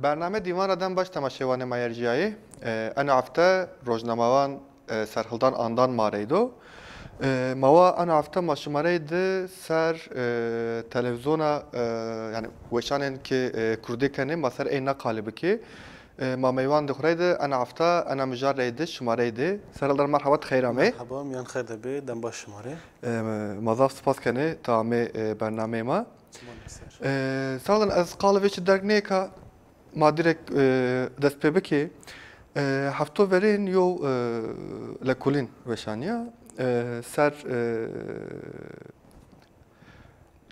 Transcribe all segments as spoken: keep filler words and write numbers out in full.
Bername Dîwan ra dem baş temaşewanê ma yercîyayê. E, ena hefte rojnamewan, e, Serhildan Andan ma reydo. E, ma wa ena hefte ma şima reydi ser, e, televîzyona, e, yanî weşanên ke, e, kurdî kenê, ma ser ey na qalî bikê. E, ma meywan di xwu reydi, ena hefte ena mijar reydi, şima reydi. Serhildan merheba, ti xeyr amê. Merheba, miyan xeyr de bê, dem baş şima rê. E, ma zaf spas kenê, ti amê, e, bernameyê ma. Çiman ser. E, Serhildan, ez qalê vê çi derg nêka, ma direkt, e, dest pê bikê. E, hefto verên yew, e, lekolîn weşanîya, e, ser, e,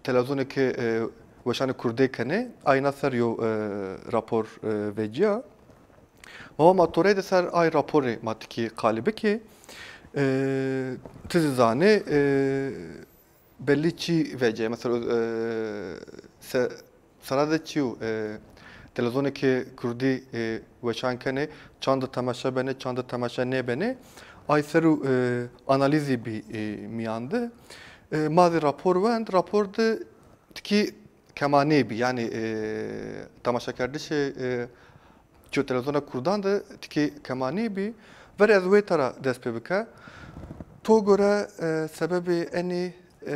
televîzyonê ke, e, weşanê kurdî kenê, ayna ser yew, e, rapor, e, vecîya. Ma wa ma to reyde ser ay raporî ma tikî qalî bikê. E, ti zî zanê, e, belî çî vecê. Mesela, e, se-, sera de çîyo, e, televîzyonê ke kurdî, e, weşan kenê, çand temaşe benê, çand temaşe nêbenê. Ay ser û, e, analîzî bî, e, mîyan de. E, ma zî rapor wend, rapor de tikî kemanî bî. Yanî, e, temaşekerdişê, e, çîyo televîzyona kurdan de tikî kemanî bî. Verê ez wê tera dest pê bike. To gore, e, sebebê enî, e,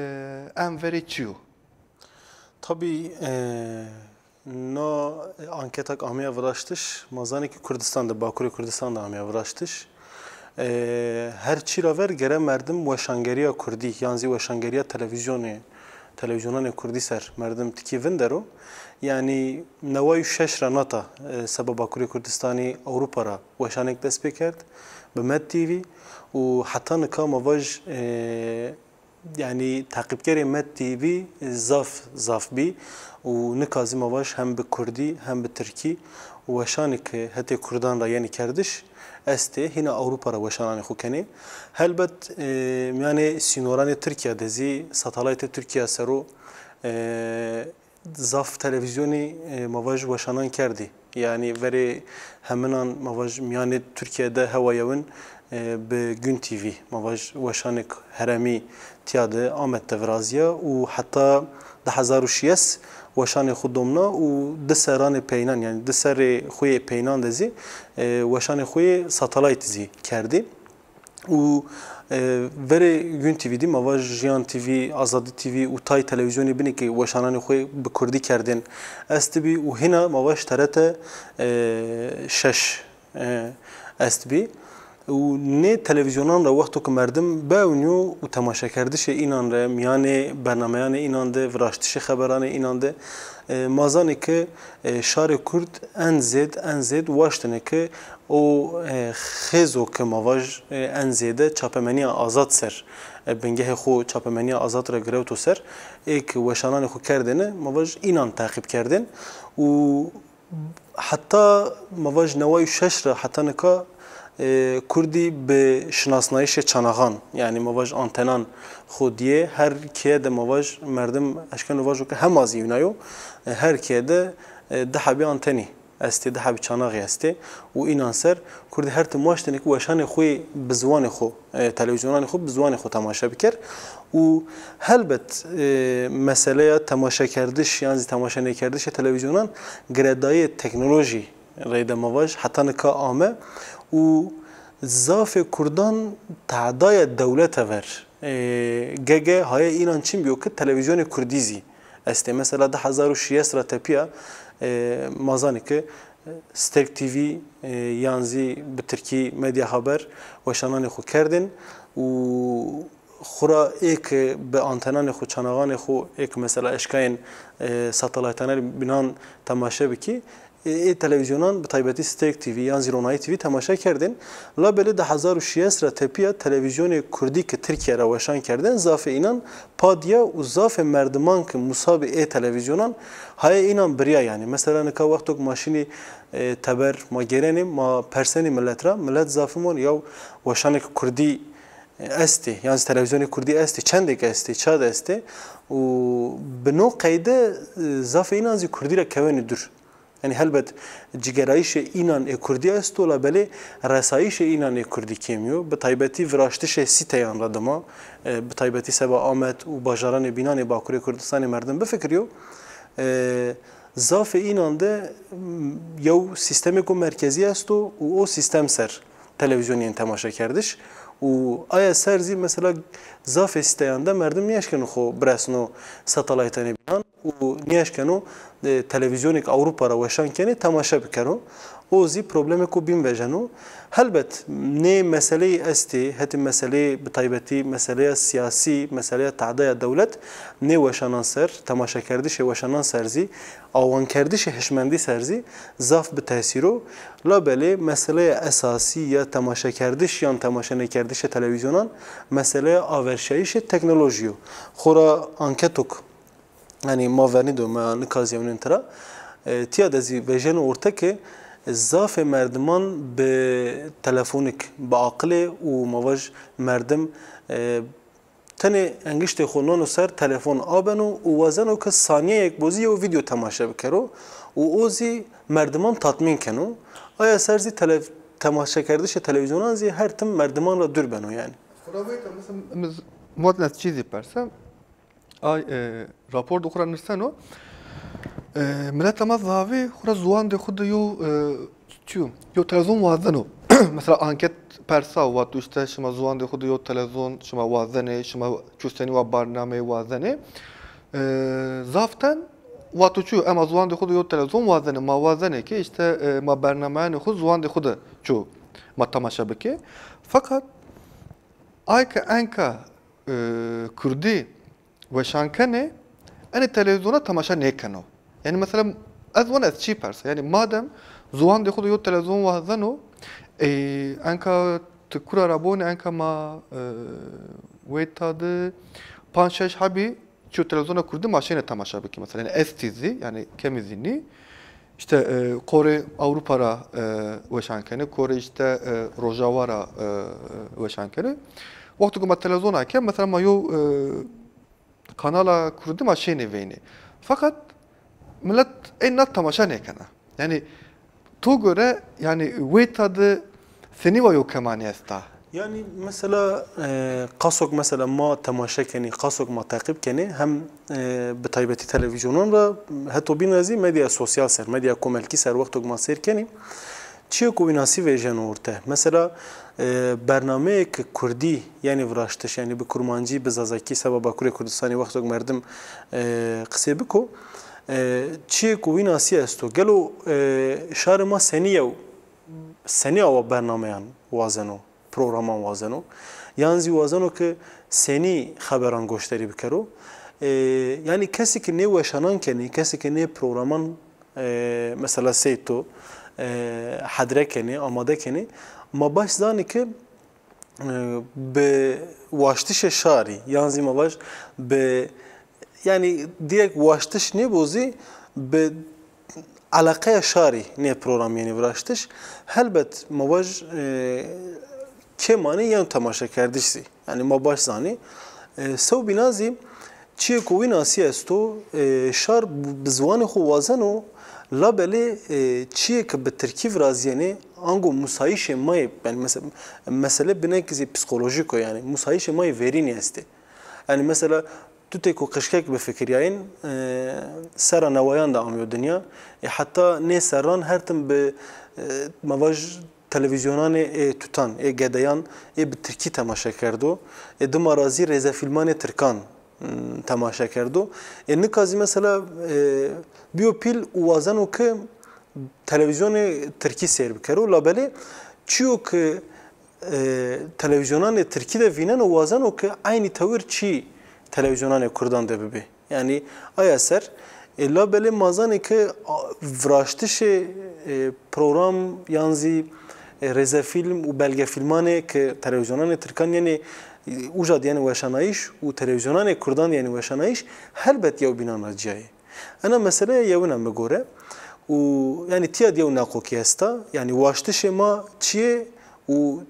en verê çi yo? Tabî, e, no anketa ke ameye viraştiş, ma zanê ke Kurdistan de, Bakurê Kurdistan de ameye viraştiş. E, her çî ra ver gere merdim weşangerîya kurdî, yan zî weşangerîya televîzyonê, televîzyonanê kurdî ser merdim tikî vindero. Yanî neway û şeş ra nata, e, seba Bakurê Kurdistanî Ewropa ra weşanek dest pê kerd bi Med T V û heta nika ma vaj, e, yanî teqîbkerê Med T V zaf, zaf bî û nika zî ma vaj hem bi kurdî hem bi tirkî weşanê ke hetê kurdan ra yenî kerdiş estê, hîna Ewropa ra weşananê xwu kenê. Helbet, e, mîyanê sînoranê Tirkîya de zî, satelaytê Tirkîya ser o, e, zaf televîzyonî, e, ma vaj weşanan kerdî. Yanî verê heminan ma vaj mîyanê Tirkîya de hewa yewin, e, bi Gün T V, ma vaj weşanêk herêmî tîya de Amed de virazîya û heta di hezar û şêst weşanê xwu domna û di serranê peynan, yanî di serrê xwu yê peynan de zî, e, weşanê xwu yê satelayt zî kerdî. Û, e, verê Gün T V dî, ma vaj Jiyan T V, Azadî T V û tay televîzyonê binê ke weşananê xwu bi kurdî kerdên estibî û hîna ma vaj T R T, e, şeş, e, estbî. Û nê televîzyonan ra wexto ke merdim biewnîyo û temaşekerdişê înan ra, mîyanê bernameyanê înan de, viraştişê xeberanê înan de, e, ma zanê ke, e, şarê kurd en zêd, en zêd waştêne ke o, e, xêzo ke ma vaj, e, en zêde çapemenîya azad ser, e, bingehê xwu çapemenîya azad ra girewto ser, ê ke weşananê xwu kerdêne, ma vaj înan teqîb kerdên û heta ma vaj neway û şeş ra heta nika, e, kurdî bi şinasnayîşê çanaxan, yanî ma vaj antenan xwu dîyê, her keye de ma vaj merdim eşkeno vajo ke hema zî wina yo, e, her keye de, e, di hebî antenî estê, di hebî çanaxî estê û înan ser kurdî her tim waştêne ke weşanê xwu yê bi ziwanê xwu, e, televîzyonanê xwu bi ziwanê xwu temaşe biker. Û helbet, e, meseleya temaşekerdiş yan zî temaşenêkerdişê televîzyonan giredayîyê teknolojî reyde ma vaj heta nika ame û zafê kurdan tehdaya dewlete ver. E, gege hayê înan çin bîyo ke televîzyonê kurdî zî estê. Mesela di hezar û şêst ra tepîya, e, ma zanê ke, e, Sterk T V, e, yan zî bi tirkî Medya Haber weşananê xwu kerdên û xwura ê ke bi antenanê xwu, çanaxanê xwu ê ke mesela eşkayên, e, satelaytanê bînan temaşe bikî, ê, ê televîzyonan bi taybetî Sterk T V yan zî Ronayî T V temaşe kerdên. Labelê di hezar û şêst ra tepîya televîzyonê kurdî ke Tirkîya ra weşan kerdên, zafê înan pa dîya û zafê merdiman ke musabê ê televîzyonan, hayê înan birîya yanî. Mesela nika wexto ke ma şinî, e, teber ma gêrenê, ma persenê milet ra, milet zafî mon yaw weşanêk kurdî estê, yan zî televîzyonê kurdî estê, çendêk estê, ça de estê û bi no qeyde, e, zafê înan zî kurdî ra kewenê dûr. Yanî helbet cigerayîşê înan ê kurdî esto, labelê resayîşê înan ê kurdî kêmî yo. Bi taybetî viraştişê sîteyan ra dima, e, bi taybetî seba Amed û bajaranê bînan ê Bakurê Kurdistanê merdim bifikirîyo. E, Zafê înan de, m, yew sîstemêko merkezî esto û o sîstem ser televîzyonî yên temaşekerdiş û aya ser zî mesela zafê sîteyan de merdim nîeşkeno xo biresno satelaytanê bînan û nîeşkeno, e, televîzyonêk Ewropa ra weşan kenê temaşe bikero. O zî problemêko bîn vejeno. Helbet nê meseleyî estê, hetê meseleyê bi taybetî meseleya sîyasî, meseleya tehdaya dewlet nê weşanan ser, temaşekerdişê weşanan ser zî, awankerdişê hişmendî ser zî zaf bi tesîr o. Labelê meseleya esasî ya temaşekerdiş yan temaşenêkerdişê televîzyonan meseleya averşayîşê teknolojî yo. Xora anketok, yanî ma vernî do, ma nika zî ewnên tira. E, tîya de zî vejeno orte ke zafê merdiman bi telefonik, bi aqilê û ma vaj merdim, e, tenê engiştê xo nano ser telefon abeno û wazeno ke sanîyeyêk bo zî yew vîdeo temaşe bikero û o zî merdiman tatmîn keno. Aya ser zî tele-, temaşekerdişê televîzyonan zî her tim merdiman ra dûr beno yanî. Xora weyta, mesela, mi z-, muwatin ez çî zî persa. Ay, e, rapor de xura nirseno. E, mileta ma zavî xura ziwandê xu de yo, e, çiyo, yo televîzyon wazeno. Mesela anket persa, vato işte şima ziwandê xu de yo televîzyon şima wazenê, şima çu senî wa barnameyê wazenê. E, zaften vato çu, ema ziwandê xu de yo televîzyon wazenê, ma wazenê ki işte, e, ma bernameyanê xu ziwandê xu de çu ma temaşe bikê. Fakat ay ke enka, e, kurdî weşan kenê, enê televîzyona temaşe nêkeno. Yanî mesela ez vana ez çî persa. Yanî madem ziwandê xu de yo televîzyon wazeno, e, enka ti kura ra bonê, enka ma, e, weyta de panc şeş hebî çiyo televîzyona kurdî ma şênê temaşe bikî. Mesela yanî estî zî, yanî kemî zî nî. İşte, e, qorê Ewropa ra, e, weşan kenê, qorê işte, e, Rojava ra, e, weşan kenê. Wexto ke ma televîzyona ke, mesela ma yo, e, kanala kurdî ma şênê veynê. Fakat milet ey na temaşe nêkena. Yanî to göre, yanî weyta de senî wa yo kemanî esta? Yanî mesela, e, qasok mesela ma temaşe kenî, qasok ma teqîb kenî, hem, e, bi taybetî televîzyonan ra, heto bîn ra zî medya sosyal ser, medya komelkî ser wextok ma seyr kenî, çiyêko wînasî vejeno orte. Mesela, e, bernameyêk kurdî yenî viraştiş, yanî bi kurmancî, bi zazakî seba Bakurê Kurdistanî wextok merdim, e, qisê biko, e, çiyêko wînasî esto. Gelo, e, şarê ma senî yew, senî awa bernameyan wazeno, programan wazeno? Yan zî wazeno ke senî xeberan goşdarî bikero? E, yanî kesê ke nê weşanan kenê, kesê ke nê programan, e, mesela sey to, e, hedre kenê, amade kenê, ma baş zanî ke, e, bi waştişê şarî, yan zî ma vaj bi, yanî direkt waştiş nêbo zî bi eleqeya şarî nê program yenî viraştiş. Helbet ma vaj, e, kêmanî yeno temaşekerdiş zî. Yanî ma baş zanî. E, sewbîna zî çiyêko wînasî esto, e, şar bi, bi ziwanê xo wazeno, labelê, e, çiyê ke bi tirkî virazîyenê, ango musayîşê ma yê, yanî mese-, mesele binekî zî psîkolojîk o yanî, musayîşê ma yê verînî estê. Yanî mesela tutêko qijkek bifikirîyayîn, e, serra newayan de amîyo dinya. E, heta nê serran her tim bi, e, ma vaj televîzyonanê ê tutan, ê gedeyan, ê bi tirkî temaşe kerdo. Ê dima ra zî rêzefîlmanê tirkan, m, temaşe kerdo. Ê nika zî mesela, e, bîyo pîl û wazeno ke televîzyonê tirkî seyr bikero. Labelê çiyo ke, e, televîzyonanê tirkî de vîneno, wazeno ke eynî tewir çî televîzyonanê kurdan de bibê. Yanî aya ser, e, labelê ma zanê ke, a, viraştişê, e, program yan zî, e, rêzefîlm û belgefîlmanê ke televîzyonanê tirkan yenê, e, uca de yenê weşanayîş û televîzyonanê kurdan de yenê weşanayîş, helbet yewbînan ra cîya yê. Ena meseleya yewin a mi gore û yanî tîya de yew neqokî esta. Yanî waştişê ma çi yê û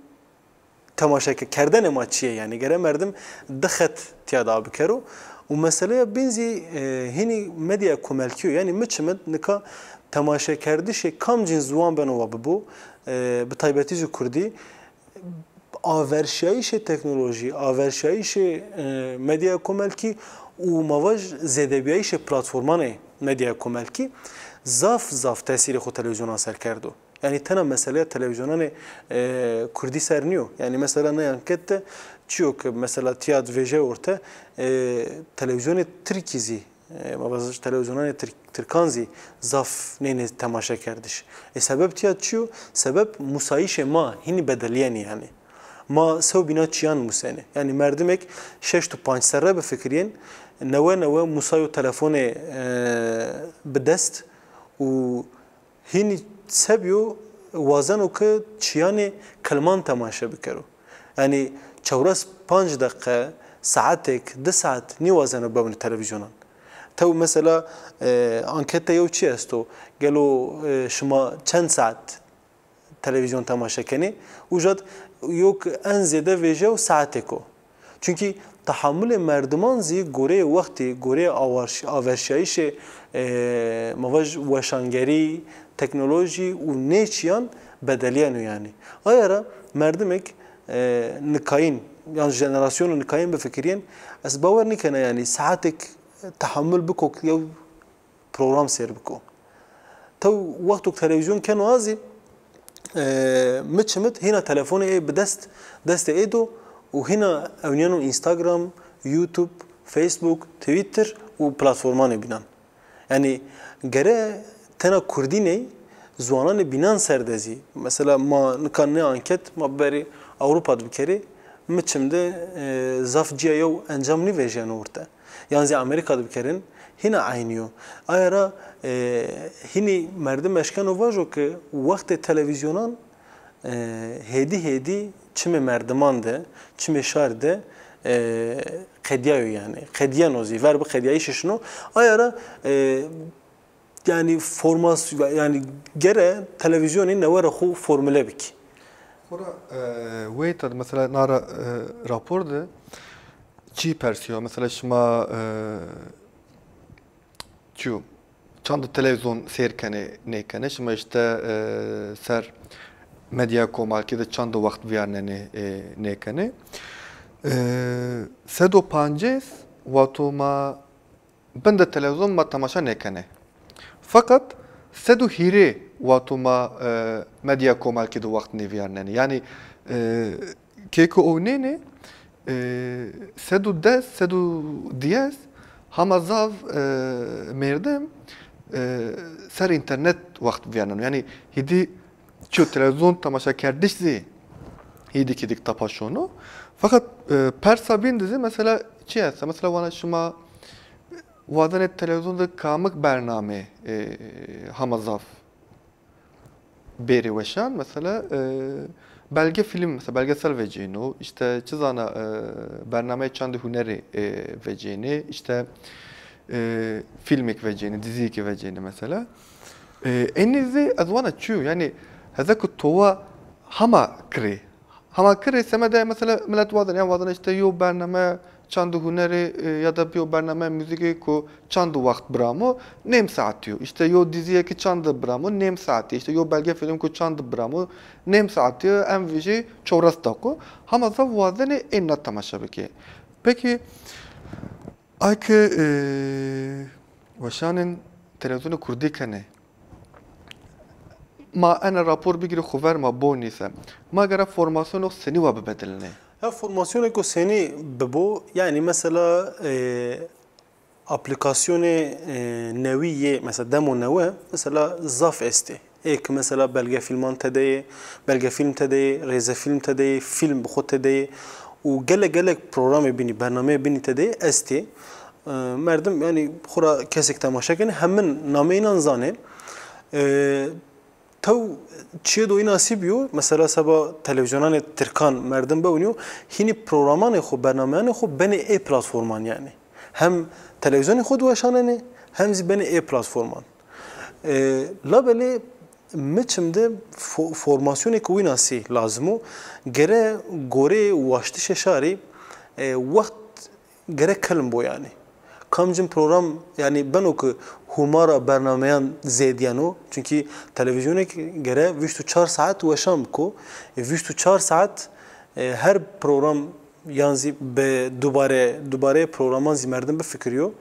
temaşeke kerdenê ma çi yê, yanî gere merdim di xet tîya de abikero. Û meseleya bîn zî, e, hînî medya komelkî yo. Yanî mi çimid nika temaşekerdişê kamcîn ziwan beno wa bibo, e, bi taybetî zî kurdî, Averşiyayîşê teknolojî, averşiyayîşê, e, medyaya komelkî û ma vaj zêdebîyayîşê platformanê medyaya komelkî zaf zaf tesîrê xo televîzyonan ser kerdo. Yanî tena meseleya televîzyonanê, e, kurdî ser nîyo. Yanî mesela nê anket de çi yo ke mesela tîya de vejîyayo orte, e, televîzyonê tirkî zî, e, ma vaj televîzyonanê tirk-, tirkan zî zaf nênê temaşekerdiş. E, sebeb tîya çi yo? Sebeb musayîşê ma hînî bedelîyenî yanî. Ma sewbîna çîyan musenê. Yanî merdimek şeşt û panc serre bifikirîyên, newe newe musayo telefonê, e, bi dest û hînî sebî yo wazeno ke çîyanê kilman temaşe bikero. Yanî çewres panc deqe, saetek, di saet nêwazeno bewno televîzyonan. Tew mesela, e, ankete yew çi esto? Gelo, e, şima çend saet televîzyon temaşe kenê? Uca de yo ke en zêde vejîyayo saetek o. Çunkî tehamulê merdiman zî goreyê wextî, goreyê awarş-, averşiyayîşê, e, ma vaj weşangerî, teknolojî û nê çîyan bedelîyeno yanî. Aya ra merdimek, e, nikayîn, yan jenerasyono nikayîn bifikirîyên, ez bawer nîkena yanî saetek tehamul biko ke yew program sêr biko. Tew wexto ke televîzyon keno a zî, e, mi çimit hîna telefonê ê bi dest, destê ê do û hîna ewnîyeno Instagram, YouTube, Facebook, Twitter û platformanê bînan. Yanî gere tena kurdî ney, ziwananê bînan ser de zî. Mesela ma nika nê anket ma biberê Ewropa de bikerê, mi çim de, e, zaf cîya yew encam nîvejîyeno orte. Yan zî Amerîka de bikerên, hîna eynî yo. Aya ra, e, hînî merdim eşkeno vajo ke wextê televîzyonan, e, hêdî hêdî çimê merdiman de, çimê şarî de, e, qedîyayo yanî. Qedîyeno zî, ver bi qedîyayîşî şino. Aya ra, e, yanî formas-, yanî gere televîzyonî newe ra xo formule bikî. Xora, e, weyta de mesela na ra, e, rapor de çî persîyo? Mesela şima, e, çi yo, çand televîzyon seyr kenê, nêkenê? Şima îşte, e, ser medya komelkî de çand wext vîyarnenê, e, nêkenê? E, sed û pancês wexto ma bin de televîzyon ma temaşa nêkenê. Feqet sed û hîrê wexto ma, e, medya komelkî de wext nêvîyarnenê. Yanî, e, kê ke ownênê, e, sed û des, sed û dîyes hema zaf, e, merdim, e, ser înternet wext vîyarneno. Yanî hîdî çi yo, televîzyon temaşakerdiş zî hîdîk hîdîk tapa şono. Feqet, e, persa bîn de zî mesela çi esta? Mesela vana şima wazenê televîzyon de kamik bername, e, hema zaf bêrê weşan, mesela, e, belge fîlm, mesela belgesel vecêno, îşte çi zana, e, bernameyê çandê hunerî, e, vecênê, îşte, e, fîlmêk vecênê, dizîyêkê vecênê mesela. E, enî zî ez vana çi yo, yanî heze ke towa hema kirê, hema kirê semedê mesela milet wazenê, yan wazenê îşte yo bername çand û hunerê, e, ya da yo bername muzîkê ku çand wext biramo, nêm saetî yo. Îşte yo dizîyê ke çand biramo, nêm saetî. Îşte yo belge fîlm ku çand biramo, nêm saetî yo, en vîjî çewres deqo. Hema zaf wazenê êna temaşe bikê. Pekî, ay ke, e, weşanên televîzyonê kurdî kenê, ma ena rapor bigirê xo ver ma bo nîse. Ma gere formasyonê xo senî wa bibedelinê? Ya formasyonêko senî bibo, yanî mesela, e, aplîkasyonê, e, newî yê, mesela demo newe, mesela zaf estê. Ê ke mesela belgefîlman tede yê, belgefîlm tede yê, rêzefîlm tede yê, fîlm bi xo tede yê û gelek gelek programê bînî, bernameyê bînî tede yê estê. E, merdim, yanî xo ra kesêk temaşe kenê, hemin nameyê înan zanê. E, Tew çîyê do înasî bîyo, mesela seba televîzyonanê tirkan merdim bewnîyo, hînî programanê xo, bernameyanê xo benê ê platforman yanî. Hem televîzyonê xo de weşanenê, hem zî benê ê platforman. E, labelê mi çim de fo-, formasyonêko wînasî lazim o. Gere goreyê waştişê şarî, e, wext gere kelm bo yanî. Kamcîn program yanî beno ke hûmara bernameyan zêdîyeno, çunkî televîzyonêk gere vîst û çar saet weşan biko. E, vîst û çar saet E, her program yan zî bi dubare, dubareyê programan zî merdim bifikirîyo.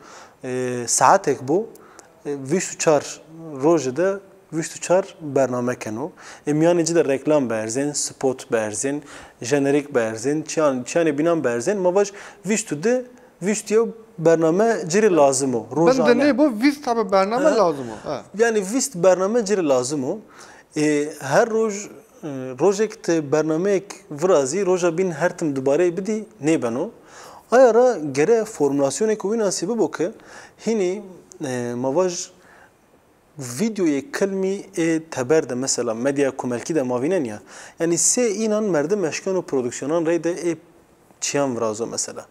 E, saetek bo, e, vîst û çar roje de vîst û çar bername keno. E, mîyanê ci de reklam bierzên, spot bierzên, jenerîk bierzên, çiyan, çiyanê bînan bierzên. Ma vaj vîst û di, vîst û yew bername ci rê lazim o. Rojane. Bende nêbo, vîst tabi bername lazim o. Ha. Yanî vîst bername ci rê lazim o. E, her roj, e, rojêk ti bernameyêk virazî, roja bîn her tim dubareyê bidî, nêbeno. Aya ra gere formulasyonêko wînasî bibo ke hînî, e, ma vaj vîdyoyê kilmî ê teber de, mesela medya komelkî de ma vînen ya. Yanî sê înan merdim eşkeno produksyonan reyde ê çiyan virazo mesela.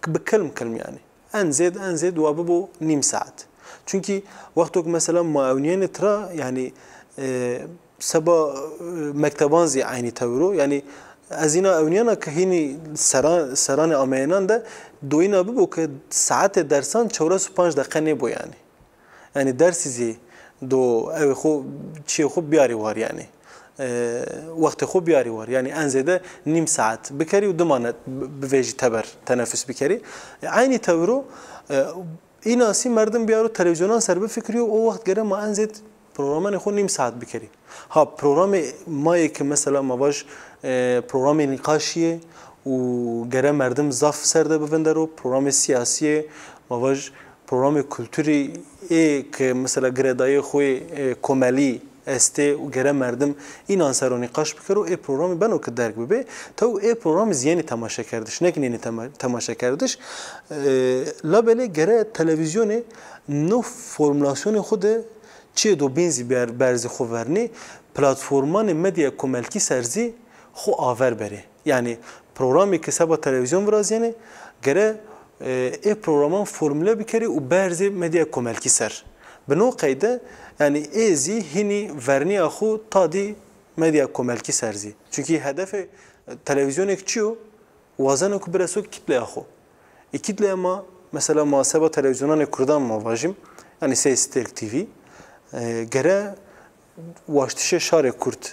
K-, bi kilm kilm yanî. En zêd, en zêd wa bibo nîm saet. Çunkî wexto ki mesela ma ewnîyenê tira, yanî, e, seba, e, mekteban zî eynî tewir o. Yanî ez îna ewnîyena ki hînî seran, seranê ameyênan de doyîna bibo ki saetê dersan çewres û panc deqe nêbo yanî. Yanî dersî zî do ewê xo, çiyê xo biyarî war yanî. E, wextê xo biyarî war. Yanî en zêde nîm saet bikerî û dimane bi-, bivêjî teber tenefus bikerî. E, eynî tewir o, e, îna zî merdim biyaro televîzyonan ser bifikirîyo, o wext gere ma en zêd programanê xo nîm saet bikerî. Ha, programê ma yê ke mesela ma vaj, e, programê nîqaşî yê û gere merdim zaf ser de bivindero, programê sîyasî yê, ma vaj programê kulturî ê ke mesela giredayê xo yê, e, komelî estê û gere merdim înan ser o nîqaş bikero, ê programî beno ke derg bibê. Taw ê programî zî yenê temaşekerdiş, ne ke nênê tema-, temaşekerdiş. E, labelê gere televîzyonê no formulasyonê xo de çiyê do bîn zî ber-, berzê xo vernê, platformanê medya komelkî ser zî xo aver berê. Yanî programê ke seba televîzyon virazîyenê, gere, e, ê programan formule bikerê û berzê medya komelkî ser. Bi no qeyde, yanî ê zî hînî vernîya xo tadî medya komelkî ser zî. Çunkî hedefê, e, televîzyonêk çi yo? Wazeno ku bireso kîtleya xo. Ê kîtleya ma, mesela ma seba televîzyonanê kurdan ma vajîm, yanî sey Stêrk T V, e, gere waştişê şarê kurd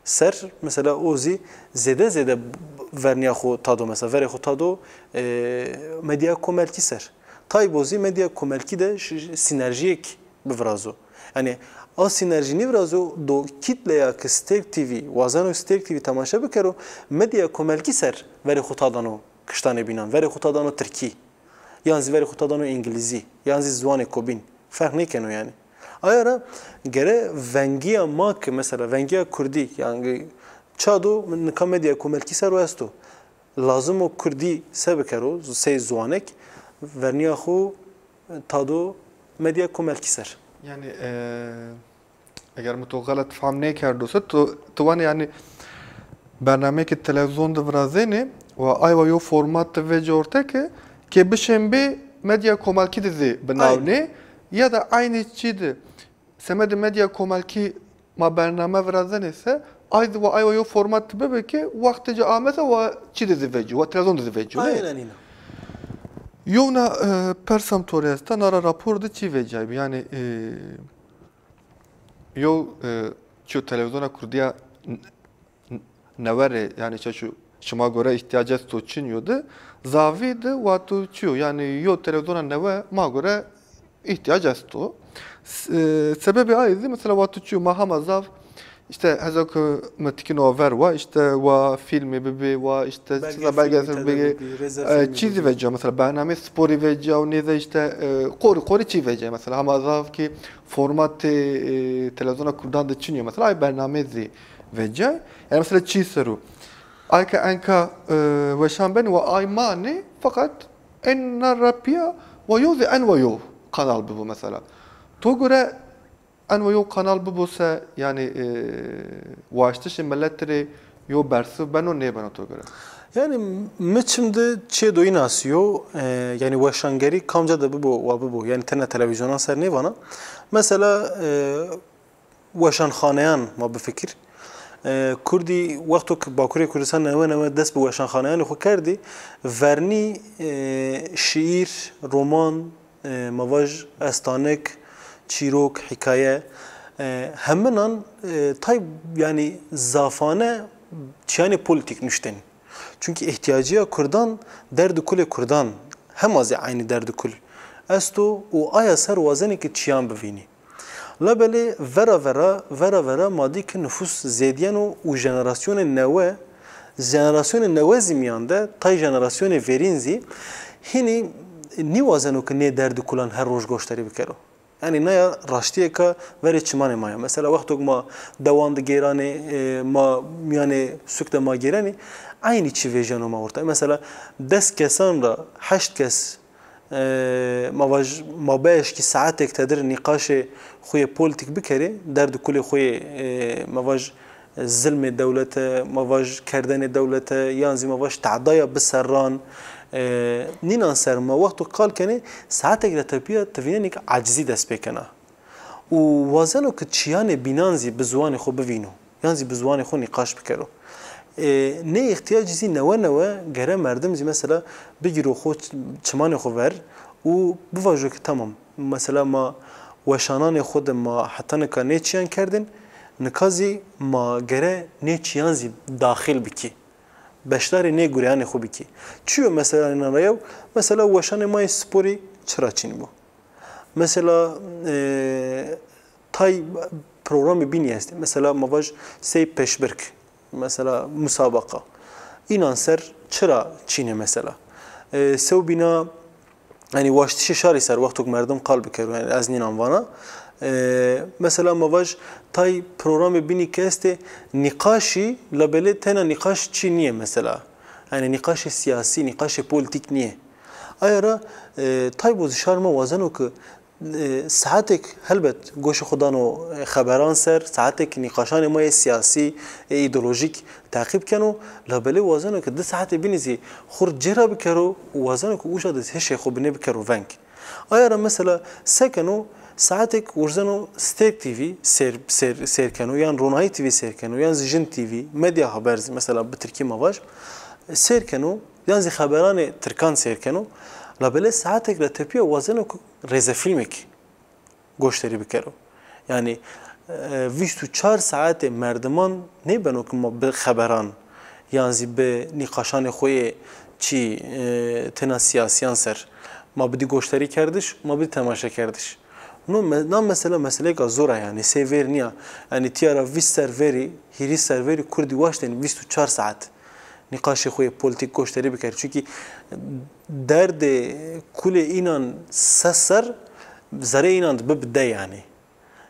ser, mesela o zî zêde zêde vernîya xo tado, mesela verê xo tado, e, medya komelkî ser. Taybo zî medya komelkî de ş-, ş-, sînerjîyêk bivirazo. Yanî a sînerjî nîvirazo do kîtleya ke Stêrk T V, wazeno Stêrk T V temaşe bikero, medya komelkî ser verê xo tadano kiştanê bînan, verê xo tadano tirkî, yan zî verê xo tadano îngilîzî, yan zî ziwanêko bîn. Ferq nêkeno yanî. Aya ra gere vengîya ma ke mesela vengîya kurdî, yanî ça do nika medya komelkî ser o esto. Lazim o kurdî se bikero, sey ziwanek, vernîya xo tado medya komelkî ser. Yanî, e, eger mi to xelet fehm nêkerdo se, to, to vanê yanî bernameyê ke televîzyon de virazênê, wa ay wa yo format de vecê orte ke, ke bişên bê medya komelkî de zî binawnê, ya da eynî çî de semedê medya komelkî ma bername virazenê se, ay zî wa ay wa yo format bibi ke wextê ci ame se wa çî de zî vecîyo, wa televîzyon de zî vecîyo, nê? Aynen îna. Yewna, e, persam to rê esta, na ra rapor de çî vecîyaybi? Yanî, e, yo, e, çiyo televîzyona kurdî ya n-, n-, newe rê, yanî çeşu şima gore îhtîyac esto çin yo de, zavî de wa to çiyo? Yanî yo televîzyona newe ma gore îhtîyac esto. S-, e, sebebê ay zî mesela wa to çiyo, ma hema zaf îşte heza ke mi tikîno ver wa, îşte wa fîlmî bibî, wa îşte çiza belgesel bibî, e, çî zî vecîya, mesela bernameyê sporî vecîya û nêze îşte, e, qorî qorî çî vecîya. Mesela hema zaf kî formatê, e, televîzyona kurdan de çin yo, mesela ay bernameyê zî vecîya. Yanî mesela çî ser o? Ay ke enka, e, weşan benî wa ay manê, feqet en na ra pîya wa yo zî en wa yo kanal bibo mesela. To gore en wa yo kanal bibo se, yanî, e, waştişê miletî rê yo bersiv beno, nêbeno to gore? Yanî mi çim de çê doyîn asî yo, e, yanî weşangerî kamca de bibo wa bibo, yanî tena televîzyonan ser nêvana. Mesela, e, weşanxaneyan ma bifikir. E, kurdî wexto ke Bakurê Kurdistan newe newe dest bi weşanxaneyanê xo kerdî, vernî, e, şîîr, roman, e, ma vaj estanik, çîrok, hîkaye, e, heminan, e, tay, yanî zafane çiyanê polîtîk nuştên. Çunkî îhtîyacîya kurdan, derd û kulê kurdan hema zî eynî derd û kul esto û aya ser wazenê ke çîyan bivînî. Labelê vera vera, vera vera ma dî ke nufus zêdîyeno û jenerasyonê newe, jenerasyonê newe zî mîyan de, tay jenerasyonê verîn zî hînî nîwazeno ke nê derd û kulan her roj goşdarî bikero. Yanî naya raştîyêka verê çimanê ma ya. Mesela wexto ke ma dewan de gêranê, e, ma mîyanê sûk de ma gêrenê, eynî çî vejîyeno ma ortaya. Mesela des kesan ra heşt kes, e, ma vaj, ma bieşkî saetek tedir nîqaşê xo yê polîtîk bikerê, derd û kulê xo yê, e, ma vaj, zilmê dewlete, ma vaj kerdenê dewlete, yan zî ma vaj tedaya biserran, e, nînan ser ma wexto qal kenê, saetek ra tepîya ti vînenê ke acizî dest pê kena. Û wazeno ke çîyanê bînan zî bi ziwanê xo bivîno, yan zî bi ziwanê xo nîqaş bikero. E, nê îhtîyacî zî newe newe gere merdim zî mesela bigîro xo ç-, çimanê xo ver û bivajo ke tamam, mesela ma weşananê xo de ma heta nika nê çîyan kerdin, nika zî ma gere nê çîyan zî daxil bikî. Beşdarê nê gureyanê xo bikî. Çi yo mesela nînan ra yew? Mesela weşanê ma yê sporî çira çin bo? Mesela, e, tay programê bînî estê. Mesela ma vaj sey peşbirk, mesela musabaqa. Înan ser çira çin ê mesela? E, sewbîna, yanî waştişê şarî ser wexto ke merdim qal bikero, yanî ez nînan vana. E, mesela ma vaj tay programê bînî ke estê nîqaşî, labelê tena nîqaş çi nîyê mesela. Yanî nîqaşê sîyasî, nîqaşê polîtîk nîyê. Aya ra, e, tay bo zî şar ma wazeno ke, e, saetek helbet goşê xo dano, e, xeberan ser, saetek nîqaşanê ma yê sîyasî, e, îdeolojîk teqîb keno, labelê wazeno ke di saetê bînî zî xo rê cêra bikero û wazeno ke uca de hişê xo binê bikero veng. Aya ra mesela se keno, saetek wurzeno Stêrk T V sêr, sêr, sêr keno, yan Ronahî T V sêr keno, yan zî Jin T V, Medya Haber zî mesela bi tirkî ma vaj, sêr keno, yan zî xeberanê tirkan sêr keno. Labelê saetek ra tepîya wazeno ke rêzefîlmêk goşdarî bikero. Yanî, e, vîst û çar saetê merdiman nêbeno ke ma bi xeberan yan zî bi nîqaşanê xo yê çî, e, tena sîyasîyan ser ma bidî goşdarî kerdiş, ma bidî temaşe kerdiş. No me-, na mesela meseleyêka zor a yanî, sey vêr nîya. Yanî tîya ra vîst ser verî, hîris ser verî kurdî waştêne vîst û çar saet nîqaşê xo yê polîtîk goşdarî bikerê. Çunkî derdê kulê înan ses ser zerê înan de bibi de yanî.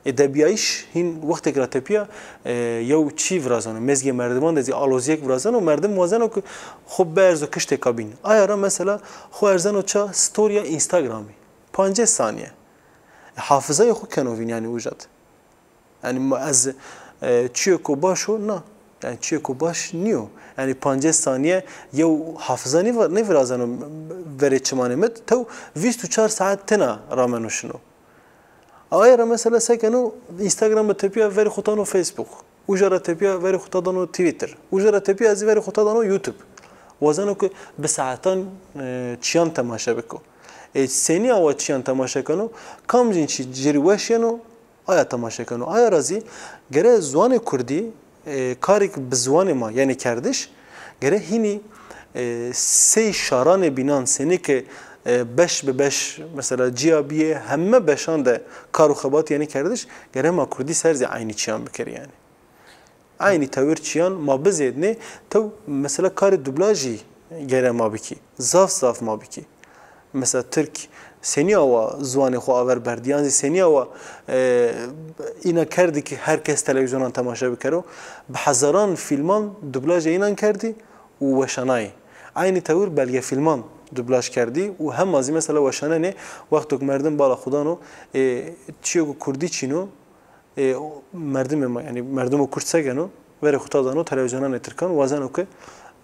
Ê debîyayîş hîn wextêk ra tepîya, e, yew çî virazeno. Mezgê merdiman de zî alozîyek virazeno. Merdim wazeno ke xo bierzo kiştêka bîn. Aya ra mesela xo erzeno ça storya Instagramî. Pancês sanîye. E, hafizayê xo keno vîn yanî uca de. Yanî ma ez, e, çîyêko baş o, na. Yanî çîyêko baş nîyo. Yanî pancês sanîye yew hafiza nêva-, nêvirazeno verê çimanê mi. Tew vîst û çar saet tena rameno şino. Aye ra mesela se keno, Instagram ra tepîya verê xo ta dano Facebook. Uca ra tepîya verê xo ta dano Twitter. Uca ra tepîya zî verê xo ta dano YouTube. Wazeno ke bi saetan, e, çîyan temaşe biko. E, senî awa çîyan temaşe keno? Kamcîn çî ci rê weş yeno, aya temaşe keno. Aya ra zî gere ziwanê kurdî, e, karêk bi ziwanê ma, yanî kerdiş, gere hînî, e, sey şaranê bînan, senî ke, e, beş bi beş, mesela cîya bîyê, heme beşan de kar û xebat yanî kerdiş, gere ma kurdî ser zî eynî çîyan bikerî yanî. Eynî tewir çîyan ma bizêdnê, tew mesela karê dublajî gere ma bikî. Zaf zaf ma bikî. Mesela tirk senî awa ziwanê xo aver berdî, yan zî senî awa, e, îna kerdî ke her kes televîzyonan temaşe bikero. Bi hezaran fîlman dublajê înan kerdî û weşanayî. Eynî tewir belgefîlman dublaj kerdî û hema zî mesela weşanenê wexto ke merdim bala xo dano, e, çîyo ke kurdî çin o, e, o merdimê ma, yanî merdimo kurd se geno, verê xo ta dano televîzyonanê tirkan, wazeno ke,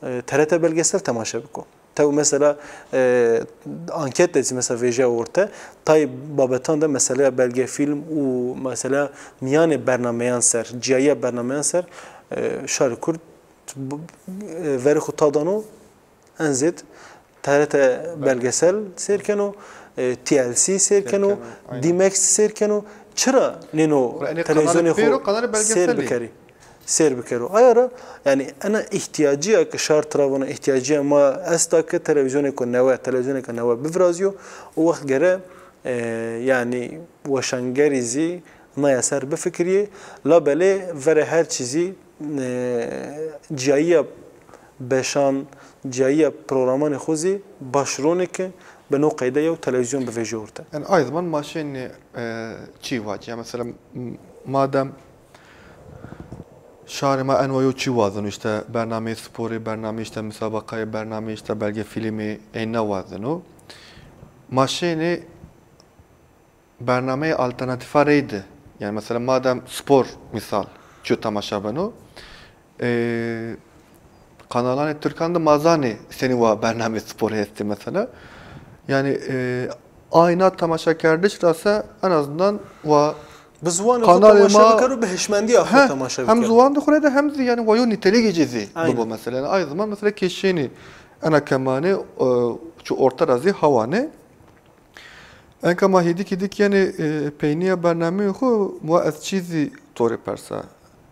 e, T R T belgesel temaşe biko. Tew mesela, e, anket de zî mesela vejîya orte, tay babetan de meseleya belgefîlm û mesela mîyanê bernameyan ser, cîyayîya bernameyan ser, e, şarê kurd, e, verê xo ta dano, en zêd T R T belgesel sêr keno, e, T L C sêr keno, aynen. D-Max sêr keno. Çira nêno televîzyonê xo sêr bikerî? sêr bikero. Aya ra, yanî ena îhtîyacîya ke şar tira vano, îhtîyacîya ma esta ke televîzyonêko newe, televîzyonêka newe bivirazîyo, o wext gere, e, yanî weşangerî zî naya ser bifikirîyê. Labelê verê her çî zî, e, cayîya beşan, cayîya programanê xo zî baş ronê ke bi no qeyde yew televîzyon bivejî orte. Yanî ay zaman ma şênê, e, çî vacî. Ya mesela, m-, madem şarê ma enwa yo çî wazeno, îşte bernameyê sporî, bernameyê îşte musabaqayê, bernameyê îşte belgefîlmî, ey na wazeno. Ma şênê bernameyê alternatîfa reyde. Yanî mesela madem spor mîsal çîyo temaşa beno, e, kanalanê tirkan de ma zanê senî wa bernameyê sporî estê mesela. Yanî, e, ayna temaşakerdiş ra se en azından wa bi ziwanê xo temaşa bikero, bi hişmendîya xo temaşa bikero. Hem ziwan de xo reyde hem zî yanî wa yo nîteligê ci zî bibo mesela. Yanî ay zaman mesela ke şênî ena kemanî, e, çi orte ra zî hawanê. Enka ma hêdîk hêdîk yenê, e, peynîya bernameyê xo, wa ez çî zî to rê persa.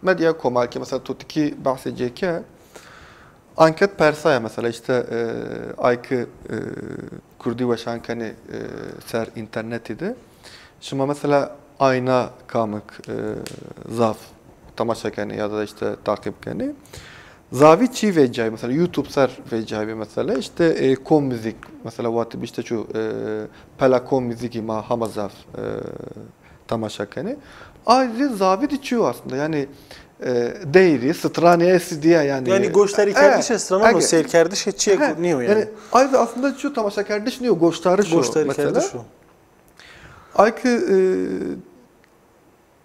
Medya komelkî, mesela to tikî behsê cê ke, anket persaya mesela, îşte, e, ay ke, e, kurdî weşan kenê, e, ser înternetî de. Şima mesela ayna kamik, e, zaf temaşa kenê ya da îşte taqîb kenê. Zavî çî vecayî, mesela YouTube ser vecayî mesela, îşte, e, kom muzîk, mesela wati bî îşte çu, e, pela kom muzîkî ma hama zaf, e, temaşa kenê. Ay zî zavî de çî yo aslında, yanî, e, deyrî, stranî estî dîya yanî. Yanî goşdarîkerdişê stranan û seyrkerdişê çîyêko nîyo yanî. Yanî ay zî aslında çîyo temaşakerdiş nîyo, goşdariş o mesela. Goşdarîkerdiş o. Ay ke, e,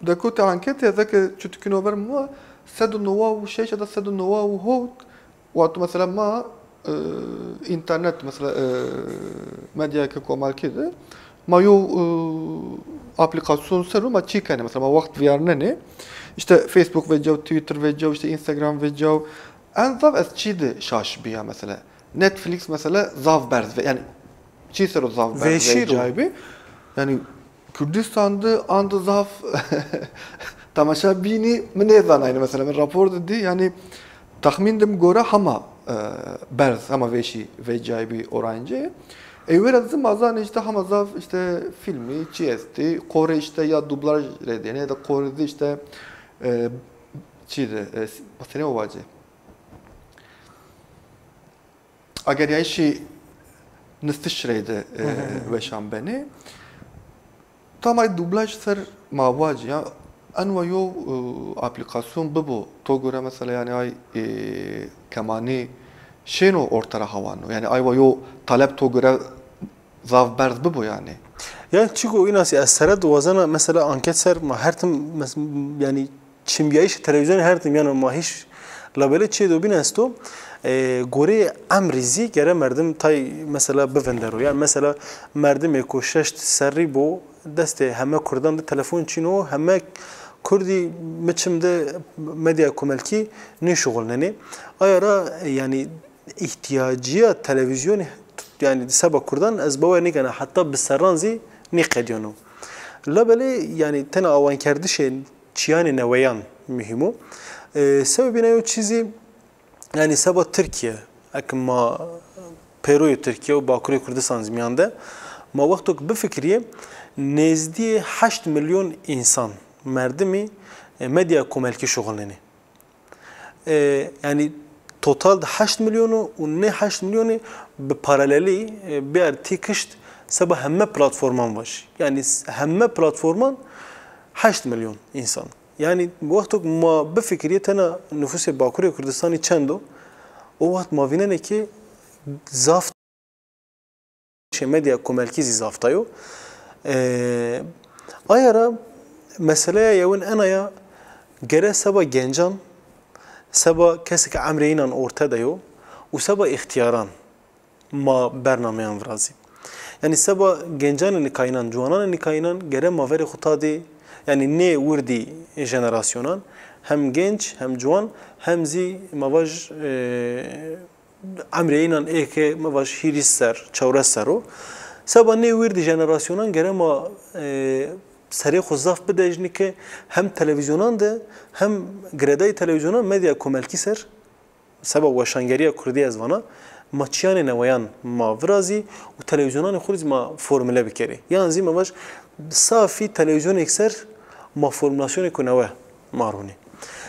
dekotê anketî, ez eke çutikîno ver ma, sed û nowa û şeş ya da sed û nowa û hewt, wexto mesela ma, e, înternet, mesela, e, medyayêkê komelkî de ma yo, e, aplîkasyon ser o ma çî kenê, mesela ma wext vîyarnenê. Îşte Facebook vecyaw, Twitter vecyaw, îşte Instagram vecyaw. En zaf ez çî de şaş bîya mesela. Netflix mesela zaf berz ve, yanî çî ser o zaf berz vecayî bî. Yanî Kurdistan de anda zaf temaşa bînî mi nêzanayne mesela, mi rapor de dî, yanî texmîn de mi gore hema, e, berz, hema vêşî vecayî bî orancê. Ey wera zî ma zanê îşte hema zaf îşte fîlmî, çî estî, qorê îşte ya dublaj rê dêne ya da qorê zî îşte, e, çî de, e, senî o vacê? Ageryayîşî nistiş reyde, e, weşan benê. Tam ay dublaj ser ma vacî ya, enwa yo, e, aplîkasyon bibo, to gore mesela yanî ay, e, kemanî şêno orte ra hawano. Yanî ay wa yo talep to gore zaf berz bibo yanî. Yanî çîko înasî ez sere de wazena mesela anket ser ma her tim mes-, yanî çinbîyayîşê televîzyonî her tim yeno ma hîç labelê çê do bîn esto. E, goreyê emrî zî gere merdim tay mesela bivindero. Yanî mesela merdimêko şeşt serrî bo, destê heme kurdan de telefon çin o, heme kurdî mi çim de medya komelkî nêşuxulnenê. Aya ra, e, yanî îhtîyacîya televîzyonî, yanî seba kurdan ez bawer nêkena heta bi serran zî nêqedîyano. Labelê yanî tena awankerdişê çîyanê neweyan muhîm o. E, sebebîna yo çî zî, yanî seba Tirkîye, eke ma pêroyê Tirkîye û Bakurê Kurdistan zî mîyan de, ma wexto ke bifikirîyê, nêzdîyê heşt milyon însan, merdimî, e, medya komelkî şuxulnenê. E, yanî total de heşt milyon o û nê heşt milyonî bi paralelî, e, biyar tî kişt seba heme platforman vajî. Yanî s-, heme platforman heşt milyon însan. Yanî wexto ke ma bifikirîyê tena nufusê Bakurê Kurdistanî çend o, o wext ma vînenê ke zaf Şê medya komelkî zî zaf tay o. E, aya ra meseleya yewin ena ya, gere seba gencan, seba kesê ke emrê înan orte de yo û seba îxtîyaran ma bernameyan virazî. Yanî seba gencanê nika înan, ciwananê nika înan gere ma verê xo tadî, yanî nê wirdî jenerasyonan, hem genc, hem ciwan, hem zî ma vaj, e, emrê înan ê ke mi vaj hîris ser, çewres ser o. Seba nê wirdî jenerasyonan gere ma, e, serê xo zaf bidejnî ke hem televîzyonan de hem girêdayî televîzyonan medya komelkî ser, seba weşangerîya kurdî ez vana, ma çîyanê neweyan ma virazî û televîzyonanê xo rê zî ma formule bikerî. Yan zî ma vaj safî televîzyonêk ser ma formulasyonêko newe ma ronî.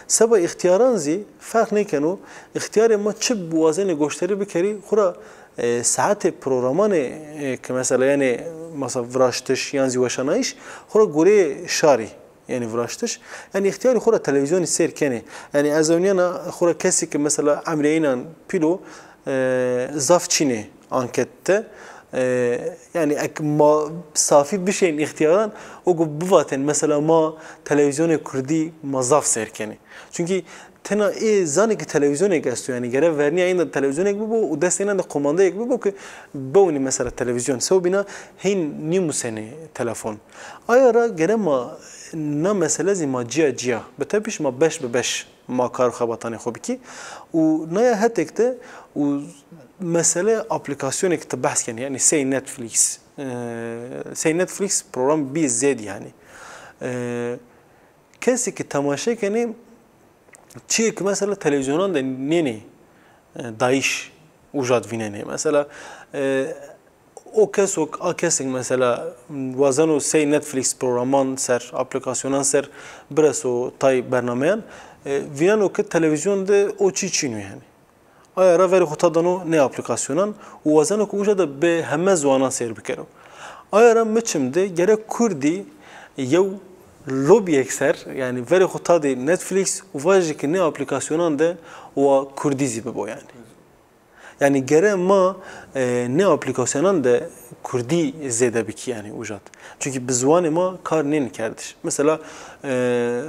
Seba îxtîyaran zî ferq nêkeno, îxtîyarê ma çi wazenê goşdarî bikerî, xwu ra, e, saetê programanê, e, ke mesela, yanî, mesela viraştiş yan zî weşanayîş, xwu ra goreyê şarî, yanî viraştiş. Yanî îxtîyarî xwu ra televîzyonî seyr kenê. Yanî ez ewnîyena xwu ra kesî ke mesela emrê înan pîl o, e, zaf çînê anket de. E, yanî ek ma safî bişên îxtîyaran, o ku bivatên mesela ma televîzyonê kurdî ma zaf seyr kenê. Çunkî tena ê zanê ke televîzyonêk esto, yanî gere vernîya ênan de televîzyonêk bibo û destê ênan de komandeyêk bibo ke bewnî mesela televîzyon. Sewbîna hîn nîmusenê telefon. Aya ra gere ma na mesele zî ma cîya cîya, bi tepîş ma beş bi beş ma kar û xebatanê xo bikî. Û naya hetek de û mesele aplîkasyonêk ti behs kenî, yanî sey Netflix, e, sey Netflix program bî zêd yanî. E, kesê ke temaşe kenê, çîyê ke mesela televîzyonan de nênê, e, dayîş uca de vînenê. Mesela, e, o keso, a kesê ke mesela wazeno sey Netflix programan ser, aplîkasyonan ser bireso tay bernameyan, e, vîneno ke televîzyon de o çî çîn o yanî. Aya ra verê xo ta dano nê aplîkasyonan û wazeno ke uca de bi heme ziwanan seyr bikero. Aya ra mi çim de gere kurdî yew lobîyêk ser, yanî verê xo ta dê Netflix û vajê ke nê aplîkasyonan de wa kurdî zî bibo yanî. Yanî gere ma, e, nê aplîkasyonan de kurdî zêde bikî yanî uca de. Çunkî bi ziwanê ma kar nênî kerdiş. Mesela, e,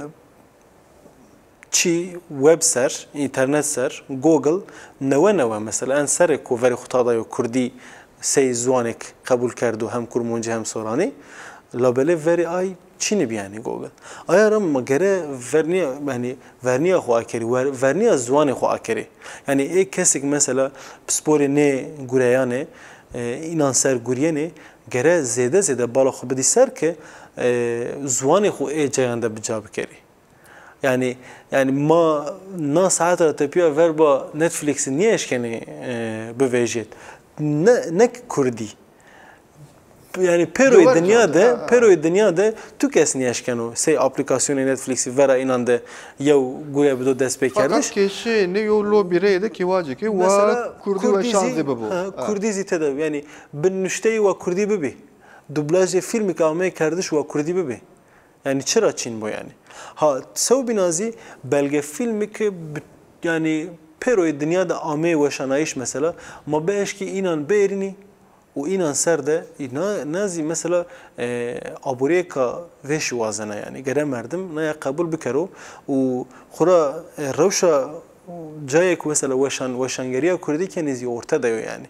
çî web ser, înternet ser, Google newe newe mesela en serê ku verê xo ta dayo kurdî sey ziwanêk qebul kerdo hem kurmancî hem soranî. Labelê verê ay çînî bî yanî Google. Aya ra ma gere vernîya, yanî vernîya xo akerî, wer-, vernîya ziwanê xo akerî. Yanî ê kesêk mesela pisporê nê gureyanê, e, înan ser gurîyenê, gere zêde zêde bala xo bidî ser ke, e, ziwanê xo ê cayan de bi ca bikerî. Yanî, yanî ma na saet ra tepîya verba Netflixî nêeşkenê, e, bivejêt. Ne, nek kurdî. Yanî pêroyê dinya de, ha, ha, pêroyê dinya de tu kes nêeşkeno sey aplîkasyonê Netflixî vera înan de yew gure bido destpêkerdiş. Feqet kêşeyê nê yew lobî reyde kî vacê ke wa kurdî weşan zî bibo. Ha, ha, kurdî zî tede. Yanî bi nuşteyî wa kurdî bibî. Dublajê fîlmî ke ameyê kerdiş wa kurdî bibî. Yanî çira çîn bo yanî? Ha, sewbîna zî belgefîlmî ke bi-, yanî pêroyê dinya de ameyê weşanayîş mesela, ma bieşkî înan bierînî û înan ser de, na, na zî mesela, e, aborîyêka vêşî wazena yanî. Gere merdim naya qebul bikero û xwura, e, rewşa cayêk mesela weşan-, weşangerîya kurdî kenê zî orte de yo yanî.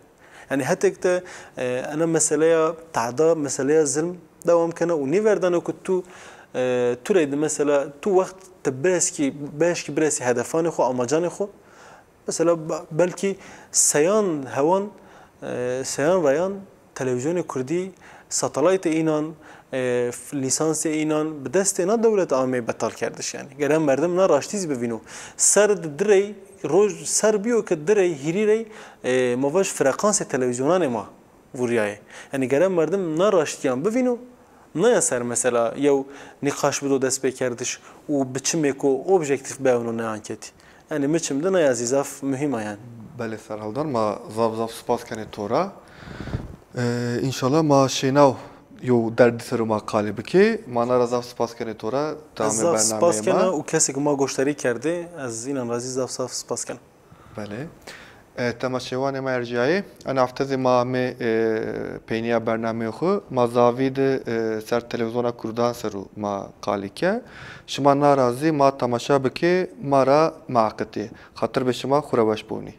Yanî hetek de, e, ena meseleya tehda, meseleya zilm dewam kena û nêverdano ke tu, e, tu rey de mesela tu wext ti bireskî, bieşkî biresî hedefanê xo, amacanê xo. Mesela be-, belkî seyan hewan, e, seyan reyan televîzyonê kurdî, satelaytê înan, e, f-, lîsansê înan bi destê na dewlete ameyî betal kerdiş yanî. Gere merdim na raştî zî bivîno. Ser di rey, roj ser bîyo ke di rey, hîrî rey, e, ma vaj frekansê televîzyonanê ma vurîyayê. Yanî gere merdim na raştîyan bivîno, naya ser mesela yew nîqaş bido destpêkerdiş û bi çimêko objektîf biewno nê anketî. Yanî mi çim de naya zî zaf muhîm a yanî. Belê serhildar, ma zaf zaf spas kenê to ra. Ee, înşallah ma şênaw yew derdî ser o ma qalî bikê. Ma na ra zaf spas kenê to ra. Ez zaf spas kena û kesê ke ma goşdarî kerdê, ez înan ra zî zaf zaf spas kena. Belê. E, temaşevanê ma erjîyayê. Ena hefte zî ma amê, e, peynîya bernameyê xwu. Ma zavî de, e, ser televîzyona kurdan ser o ma qalî ke. Şima na ra zî ma temaşa bikê, ma ra meaqitê. Xatir be şima, xwu ra weş bonî.